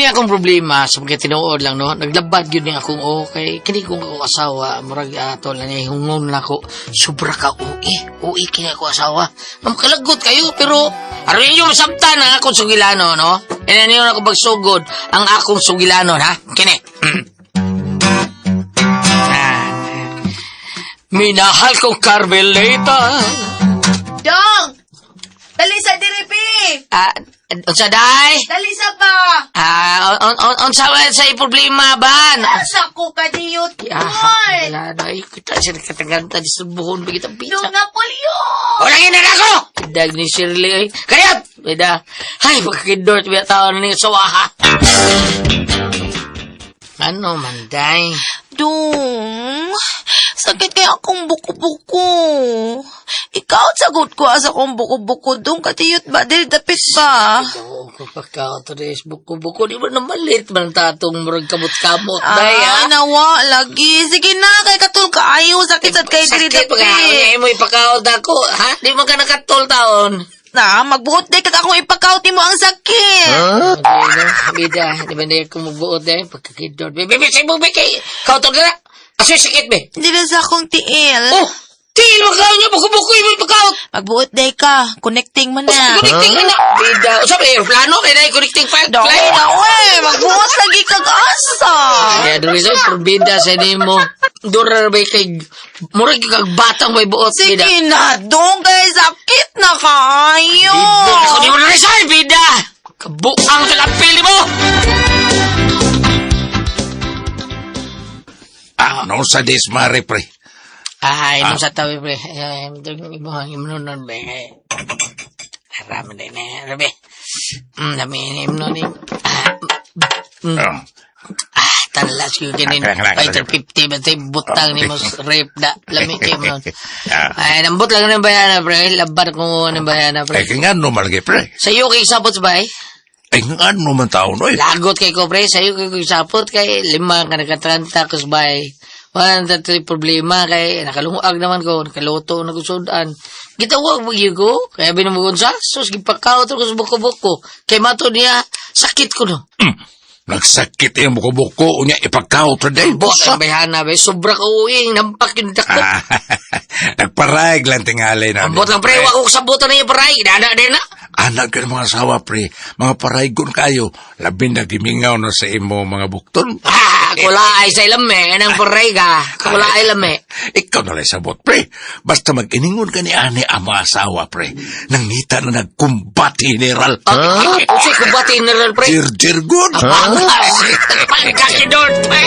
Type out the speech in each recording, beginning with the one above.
akong problema sa pagkatinuod lang, no? Naglabad yun ni akong okay. Kini kong ako asawa, murag ato lang niya, hungon na ako. Sobra ka ui. Ui kini ako asawa. Mamkalagot kayo, pero aron ninyo masabtan ang akong sugilano, no? Ina niyo na ako pagsugod ang akong sugilano, ha? Kini. Ah. Minahal kong Carmelita. Dong! Dali sa diri, pi! Ah, unsa day? Dali sa ba? Ah, on unsa man sa problema ba? Asa ko ka diyot, Ya, boy! wala na. Ay, kita siya nakataganta. Distubuhon ba kita pizza? Dong Napolyo! Wala na ako! Dag ni Shirley. Ay. Kayat! Beda. Ay, pagkakidort. Biya tao na niya sawa, ha? Ano man, day? Dong, sakit kaya akong buko-buko. Ikaw sagot ko asa akong buko-buko dong katiyot ba dili dapit ba? Oo, kung pagkakaturis, buko-buko. Di ba namalit man tatong murag kamot-kamot, day, ha? Ay, nawa, lagi. Sige na, kay katul kaayo. Sakit sad kay diri Sakit pa ka. dapit. Mo ipakaot ako, ha? Di man ka nakatol taon. Na, magbuot day kag akong ipakaot nimo ang sakit. Okay, no? Bida, di ba na ako magbuot eh? Pagkakidor. Bebe, sa imong kay Kautol ka na. Asoy sakit, be. Dili sa akong tiil. Oh! Tiil mo kaon niya, buko-buko yung pagkaot. Magbuot day ka. Connecting man na. Connecting na. Bida. Usa ba, aeroplano? Kaya na connecting flight. Dong, Flight. na, eh. Magbuot lagi kag asa. Kaya doon sa probida sa nimo. Dura ba kay murag kag batang may buot bida. Sige na, dong, kay sakit na kaayo. Ako di mo na resign, bida. Kabuang kalapili mo. Ah, no sa dismare, pre. Ay, nung sa tawi, pre. Ay, imo imnonon ba? Arama din eh, rabi. Dami imnonon. Ah, Oh. ah, talas yun ganin. Ah, kailangan, Fighter 50, ba tayo butang ni mo rape da. Lami kayo mo nun. Ah. Ay, nambot lang ng bayana, pre. Labar ko ng bayana, Ay, pre. kaya nga no man lagi, pre. Sa iyo kay sapot, bay. Ay, nga no man tao, no, eh. Lagot kay ko, pre. Sa iyo kay ko sapot, kay lima ka nakatranta, kus, bay. Wala na tayo problema, kay nakalungag naman ko, nakaluto na ko sudan. Gitawag mo yun ko, kaya binubugon sa, sus, gipakaot ko sa buko-buko. Kay mato niya, sakit ko no. Nagsakit yung buko-buko, unya ipagkaot ra day, Buot boss. ang bayhana, bay. Sobra ka uwing, nampak yung dako. Ah, nagparayag lang tingali na. Ambot lang, pre. Wa ko sabutan na yung paray. Dana, dana. Anak ka ng mga asawa, pre. Mga paraygon kayo. Labi na gimingaw na sa imo mga bukton. Ah, kula ay sa ilame. Anang paray ka. Kula ay lame. Ikaw na lang sabot, pre. Basta mag-iningon ka ni ani ang mga asawa, pre. Nangita na nagkumbati general. Ah, Usay kumbati general, pre. Jir-jir good. Pangas! Pagkakidort, pre!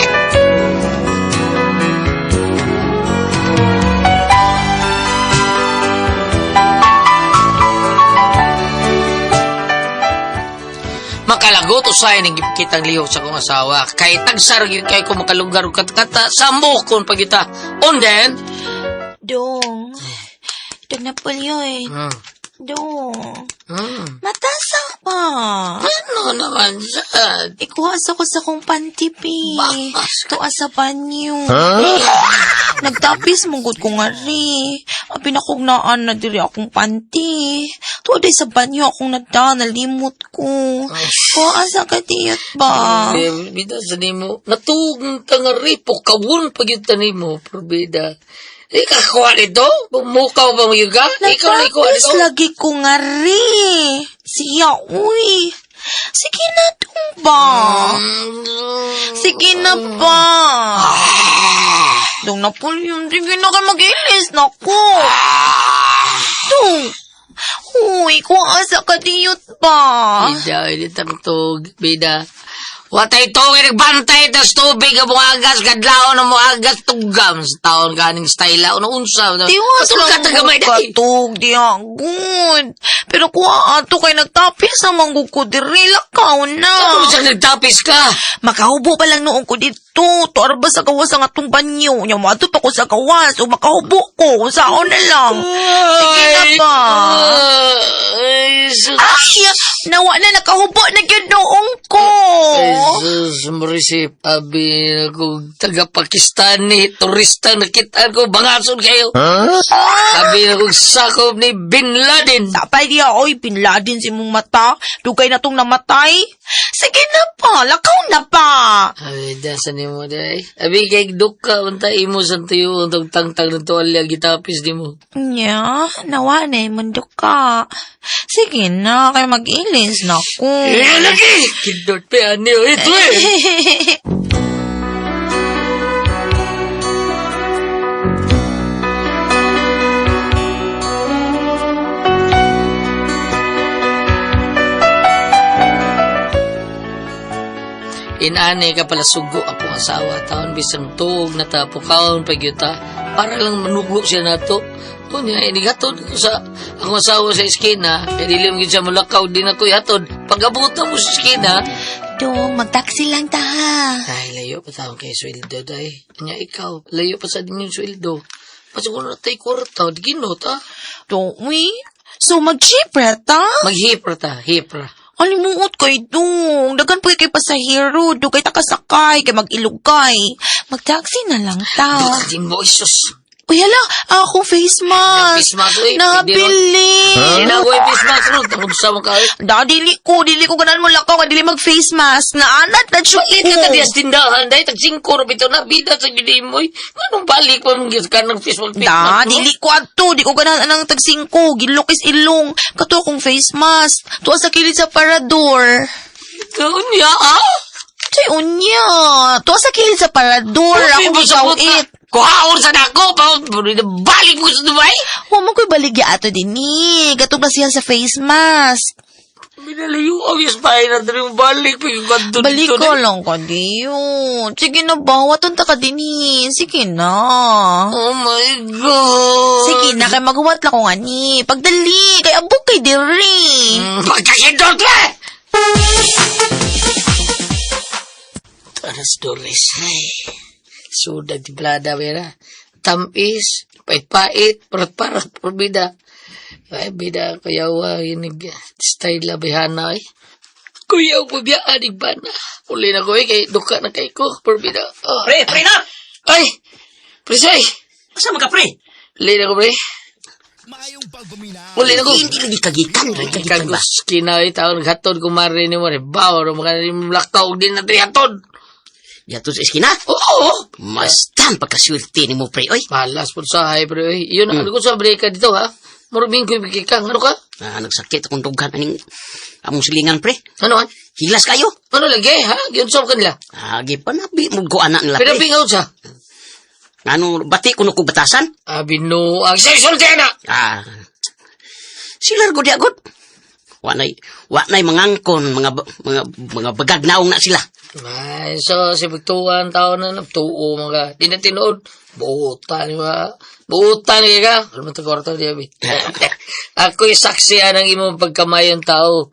Makalagot usay ning kitang lihok sa akong asawa. Kay tagsar gyud kay ko makalugar og katkata sa mukon pagita. And then, Dong. Dong Napolyo eh. Dong. Matasa pa. Ano naman sad? Ikuha sa ko sa kong panty, pi. Bakas Tuwa sa banyo. Nagtapis mong gud ko nga ri. Ang pinakugnaan na diri akong panty. Tuwa day sa banyo akong nagda, nalimot ko. Kuha sa katiyot ba? Bida sa nimo. Natugong ka nga rin, pukawon pag yun nimo, probida. Ikaw kuha nito? Bumukaw ba mo yun ka? Ikaw na ikuha Nagtapis nito? lagi ko nga ri. Siya, uy. Sige na, dong ba? Sige na ba? Dong Napoleon, sige na kayo mag-ilis na ko. Dong! Uy, kung asa ka diyot ba? Bida, hindi tangtog. Bida. Watay to, nagbantay tas tubig ang muagas, kadlaon ang muagas, tugam sa taon kaning style, ano unsa. Tiwas Katulog ka lang tagamay mo dahil. katog, diya, good. Pero kung ato kay nagtapis na manggug ko diri, lakaw na. Ano siya nagtapis ka? Makahubo pa lang noon ko dito. Tuarba sa gawas ang atong banyo. Nya moadto pa ko sa gawas o makahubo ko. Saon na lang. Sige na ba? Ay, sus. Ay! Nawa na nakahubo na gyud noong ko. Jesus, Marisip, abi na ko taga-Pakistani, turista nakita ko, bangason kayo. Abi na kong sakop ni Bin Laden. Tapay diya, oy, Bin Laden si mong mata. Dugay na tong namatay. Sige na pa, lakaw na pa. Abi, dasan ni mo, day. Abi, kay duka, unta imo sa tuyo, untang tangtang ng tuwalya, gitapis di mo. Nya, nawa na mundo ka. Sige na, kay mag-ilis na ko. Eh, lagi! Kindot pa, ano, ito eh! Inani ka pala sugo akong asawa taon bisan tuog na ta pukaon pa gyud ta para lang manugo siya nato. Unya inigatod ko sa akong asawa sa eskina kay dili man gyud siya mulakaw din ako ihatod. Pag-abot na mo sa eskina, Dong, magtaksi lang ta ha. ay layo pa taon kay sweldo day. Unya ikaw, layo pa sa din yung sweldo. Pasugod na tay kwarta, ginot ta. Dong, uy. So, mag-jeep ta? Maghipra ta, hipra. Alimuot kay Dong. Dagan pa kay pasahero. Dugay ta kasakay, kay mag-ilog kay. Mag-taxi na lang ta. Din mo, isus. Uy, hala, akong face mask. Face mask, uy. Nabili. Hindi na ko yung face mask ron. Tungkol sa mga kayo. Da, dili ko, dili ko ganan mo lakaw, nga dili mag face mask. Naanat na siya Palit ka tadi sa tindahan, dahil tag 5 rupito na, bida sa gini mo. Anong balik pa mong ka ng face mask? Face Da, mask, no? dili ko adto, di ko ganahan anang tag 5, gilok is ilong. Kato akong face mask. Tuwa sa kilid sa parador. Unya, ah? Tay unya, tuwa sa kilid sa parador. Sabi Ako mo sa puta, gikawit. Kuhaon sa dako, pa, balik mo sa Dubai? Wa mo ko'y baligya ato din ni. Gatong na siya sa face mask. Binalayo, obvious pa, na yung balik, pagkakadto Balik ko lang ka diyo. Sige na ba, waton ta ka din eh. Sige na. Oh my God! Sige na, kay maghuwat lang ko nga ni. Pagdali, kay abog kay diri. Pagkakindot ka! Aras Doris, ay. Sudag timplada, pera. Tampis, pait-pait, parat-parat, porbida. Ay, bida, kuyawa, yinig, style la, bihana, ay. Kuyaw, pabiyaan, igbana. Uli na ko, eh, kay duka na kay ko, porbida. Oh. Pre, pre na! Ay, presay! Asa man ka, pre? Uli na ko, pre. Uli na ko. Hindi lagi kagikan, kagikan ba? Kagos kinawi taon naghatod ko mari ni mo bawo ro maka ni lakaw din na trihatod. Yato sa eskina? Oo. Mastan pagkaswerte ni mo, pre, oy. Malas po sa hay pero eh. Yun ano ko sa break dito ha. Murubing ko kang ano ka? Ah, nagsakit akong dughan aning among silingan, pre. Ano an? Hilas kayo. Ano lagi ha? Giun sa kanila. Ah, gipanabi mo go anak nila, Pero pre. pingaw sa. Ano, bati kuno ko batasan? Abi no, ang sa sulti na. Ah. Sila gud agod. Wa nay mangangkon, mga bagag naong na sila. Ay, so si pagtuan taon na tuo mga di na tinuod. Buutan ni ba? Buutan ni ka. Ano man kwarta di abi. Ako'y saksi ang imong pagkamayon tao.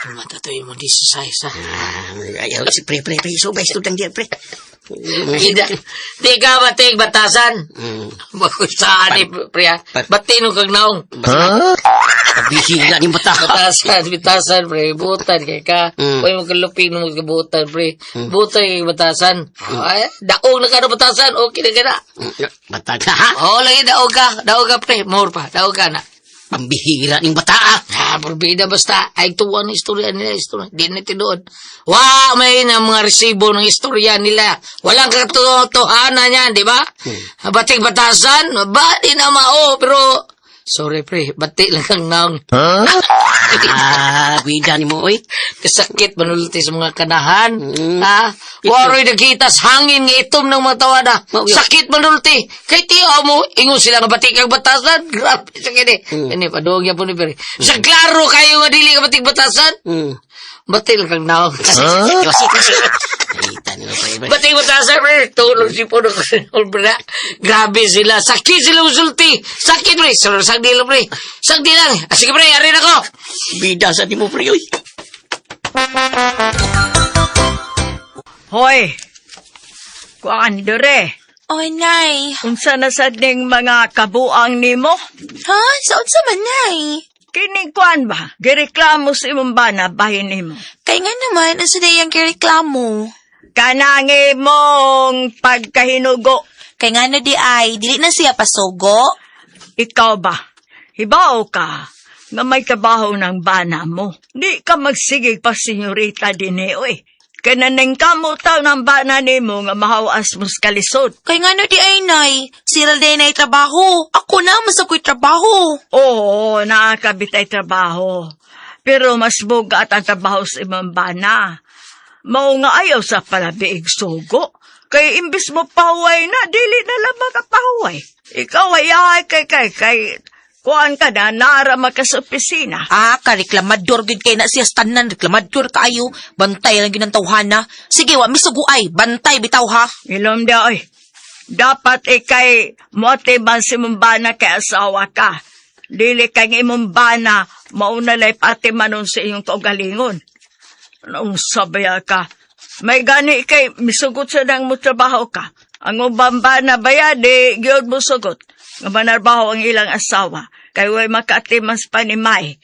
Ano man tato imong disisize ha. Ah, ayaw si pre pre pre, so best tudang diyan, pre. Ida, di ka batig batasan. Saan eh, pre, ha? Bati nung kag naong. Bihila ni bata. Batasan, bitasan, pre. Butan kay ka. Uy, magkalupig nung magkabutan, pre. Butan kay batasan. Ay, daog na ka na batasan. Okay na ka na. Bata ka, ha? Oo, lagi daog ka. Daog ka, pre. More pa. Daog ka na. Pambihira ning bata, ah. Ah, porbida basta. Ay, tuwa ng istorya nila. Istorya. Di na tinuod. Wa, may na mga resibo ng istorya nila. Walang katotohanan yan, di ba? Bating batasan, ba, di na mao, pero... Sorry, pre. Bati lang ang naong. Ah, bida ni mo, oy. Kasakit manulti sa mga kanahan. Ha? Waroy nagkitas hangin nga itom ng mga tawana. Mao, yun. Sakit manulti. Kay tiyo mo, ingon sila nga batik ang batasan. Grabe sa kini. Ini, paduog yan po ni Pere. Sa klaro kayo nga dili ka batik batasan. Batil kang naong. Kasi, kasi. Kita ni mo, pre, pre. Batik batasan, pre. Tulog si Puno ko sa pre. Grabe sila. Sakit sila usulti. Sakit, pre. Sagdi lang, pre. Sagdi lang. Ah, sige, pre. Arin ako. Bida sa ni mo, pre, oy. Hoy! Kuan dire. Oy, nay. Unsa na sad ning mga kabuang nimo? Ha? Sa unsa man, nay? Kining kuan ba? Gireklamo sa imong bana bahin nimo. Kay nga naman, asa na iyang kireklamo? Kanang imong pagkahinugo. Kay nga no di ay, dili na siya pasugo. Ikaw ba? Hibaw ka nga may trabaho ng bana mo. Di ka magsigig pa senyorita dinhi, oy. Kananing kamo taw ng bana nimo nga mahawas mo sa kalisod. Kay nga no di ay, nay, sira day na trabaho. Ako na, mas ako'y trabaho. Oo, naakabit ay trabaho. Pero mas bugat ang trabaho sa imong bana. Mao nga ayaw sa palabiig sugo. Kay imbis mo pahuway na, dili na lang makapahuway. Ikaw ay ay kay kay kay kuan ka na, naara ka sa opisina. Ah, kareklamador gid kay na siya tanan, reklamador kaayo. Bantay lang gyud ang tawhana. Sige, wa misuguay, bantay bitaw ha. Ilom da, oy. Dapat ikay motiban si imong bana kay asawa ka. Dili kang imong bana, mauna lay pati manon sa iyong kaugalingon. Anong sabaya ka? May gani kay misugot sa nang mo trabaho ka. Ang ubang bana baya, di gyud mo sugot. Nga manarbaho ang ilang asawa. Kay way makaatimas pa ni May.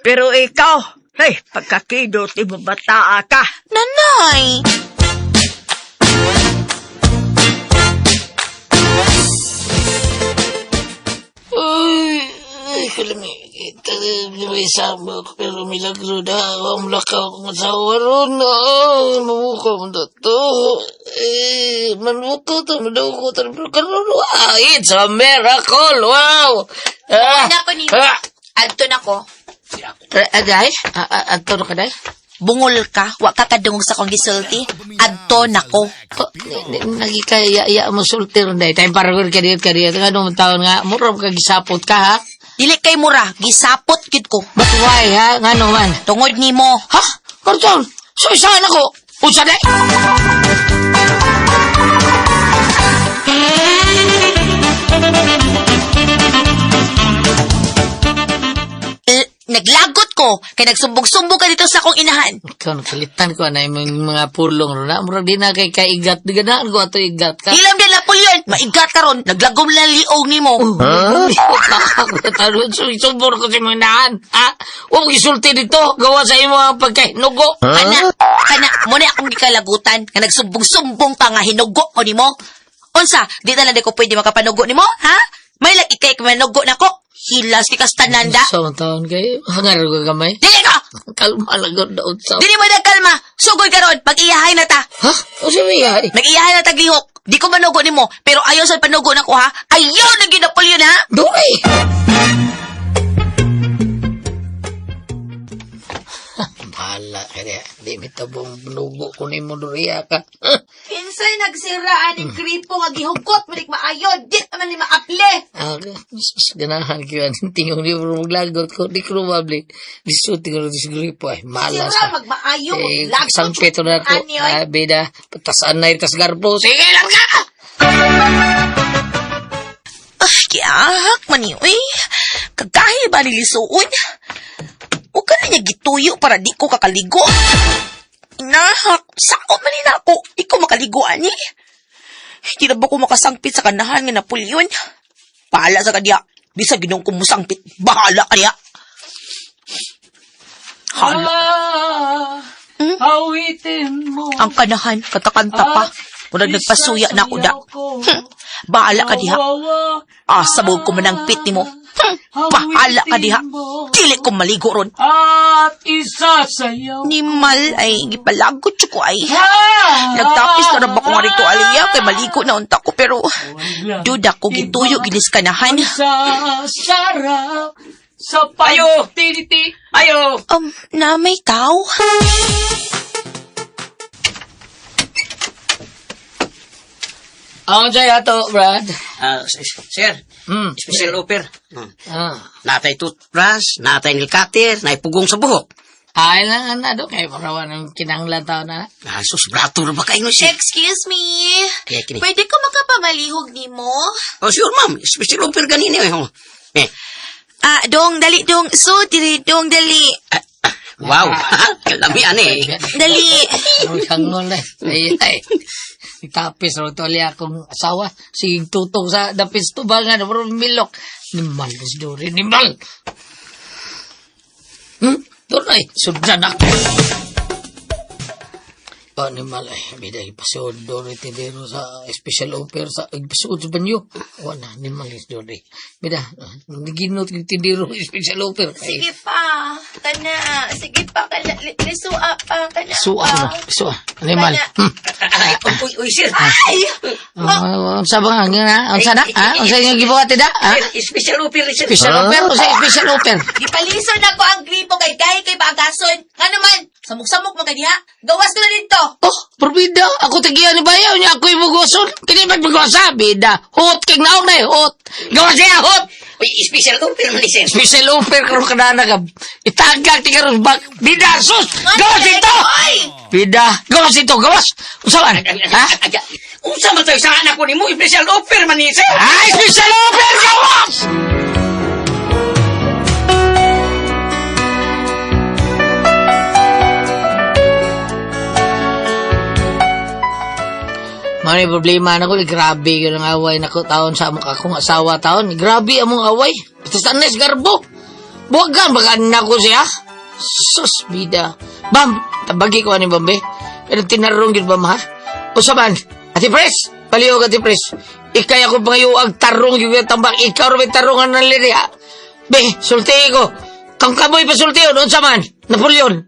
Pero ikaw, hey, pagkakidot, imo bataa ka. Nanay! Uy, ay, kalami. Kita may sama ko, pero milagro na. Wamlakaw akong asawa ron. Oh, mamukaw mo na to. Eh, manukaw to, manukaw to. Pero karon, wow, it's a miracle. Wow! Ah, Una ko ni ah. Adto na ko. Aday? Adto na ka, day? Bungol ka, wa ka kadungog sa akong gisulti. Adto na ko. Oh, nagikaya mo sulti ron, day. Time para ka diyot ka diyot. Ano mong taon nga? Mura ka gisapot ka, ha? Dili kay mura, gisapot gid ko. But why, ha? Ngano man? Tungod nimo. Ha? Karton! So, isahan ako! Unsa day? Naglagot ko kay nagsumbong-sumbong ka dito sa akong inahan. Ikaw, nakalitan ko na yung mga pulong ron. Na, murag di na kay kaigat. Di ganaan ko ato igat ka. Ilam din Napoleon, maigat karon, naglagom lang liog nimo. Huh? Subor ko si mga inahan. Ha? Huwag isulti dito. Gawa sa imo ang pagkahinugo. Kana, kana, mo na akong gikalagutan nga nagsumbong-sumbong ka nga hinugo ko nimo. Unsa, di na lang di ko pwede makapanugo nimo, ha? May lagi kay manugo nako. Hilas kay kastananda. Sa mga taon kay, hangar ko gamay. Dili ka! Kalma lang ko daon sa... Dili mo na kalma. Sugod karon, pag-iyahay na ta. Ha? O siya may ay? Nag-iyahay na taglihok. Di ko manugo nimo, pero ayaw sa panugo nako ha. Ayaw na gyud Napoleon ha. Duri! Bahala ka niya. Di mitabong nugo ko ni mo duriya ka. Kinsay nagsira aning gripo nga gihukot manik maayo, di man ni maaple. Ah, sus, ganahan ko yan. Tingong ni bro maglagot ko. Di probably. Disuti ko na gripo. Ay, malas. Sira magmaayo, Eh, maglagot. sangpito na ako. Ani, oy. Ah, bida. Patasan na itas garbo. Sige lang ka! Ah, kiahak man ni oy. Kagahi ba ni lisuon? O ka na niya gituyo para di ko kakaligo. Inahak, sao man ni nako, di ko makaligo ani. Di na ba ko makasangpit sa kanahan nga Napoleon? Bahala sa kanya. Bisa ginong ko musangpit. Bahala kanya. Hala. Awitin mo. Ang kanahan, katakanta pa. Murag nagpasuya na ako da. Bahala ka diha. Asa mo ko manangpit nimo. Bahala ka diha. Dili ko maligo ron. At isasayaw. Ni Mal ay gipalagot siya ko ay. Nagtapis na rin ba ko nga rito aliya kay maligo na unta ko pero duda ko gituyo gilis kanahan. Sa sarap sa ayo tiniti ayo Na may tao? Ang jay ato, Brad. Ah, sir, special offer. Ah. Natay toothbrush, natay nail cutter, nay pugong sa buhok. Ay lang ana do kay parawan ang kinahanglan tao na. Ah, sus, brato na ba kayo sir? Excuse me. Kaya kini. Pwede ko makapamalihog nimo? Oh, sure ma'am, special offer ganini eh. Oh. Eh, Ah, dong dali dong. So diri dong dali. ah, ah, wow, lami ani. Dali. Ang hangol na. Ay ay. Itapis ro to ali akong asawa. Sige tutong sa dapis tubangan pero milok. Nimal si Dori, nimal. Doon ay, sudran ako. Animal ay, bida ipasuod doon tindero sa special offer sa ipasuod sa banyo. Wala, animal is doon eh. Bida, ginot yung tindero special offer. Kay, Sige pa, kana. Sige pa, kana. Lisua pa, kana. Sua pa. na, sua. Animal. Kana. Ay, uy, uy, sir. Ay! Oh, unsa ba nga nga? Unsa na? Ha? Unsa inyong gibuhat da? Ha? Sir, special offer, sir. Special offer? Unsa special offer? Gipaliso na ko ang gripo kay gahi kay baagason. Nga naman, samok-samok man kaniya. Gawas ko na dito. Oh, probida. Ako tagiyan ni bayaw niya. Ako'y mugoson. Kini ba't magwasa? Bida. Hot kay naong na eh. Hot. Gawas siya, hot. Uy, special offer man ni sir. Special offer karon kadana ka. Itagag ti karon bak. Bida sus. Gawas ito. Ay! Bida. Gawas ito. Gawas. Unsa man? Ha? Unsa man tayo sa anak ko nimo, special offer man ni sir. Ay, special offer gawas. Mao problema na ko, grabe yun ang away nako taon sa among akong asawa taon. Grabe among away. Basta sa garbo. Buwagan baga nako siya. Sus, bida. Bam, tabagi ko ani Bambe. Pero tinarong gyud bam ha. Usa man, Ate Pres, paliog Ate Pres. Ikay ako pangayuag tarong gyud ang tambak. Ikaw ra may tarungan ng liri ha. Be, sulti ko. Kang kamoy pa sulti unsa man? Napoleon.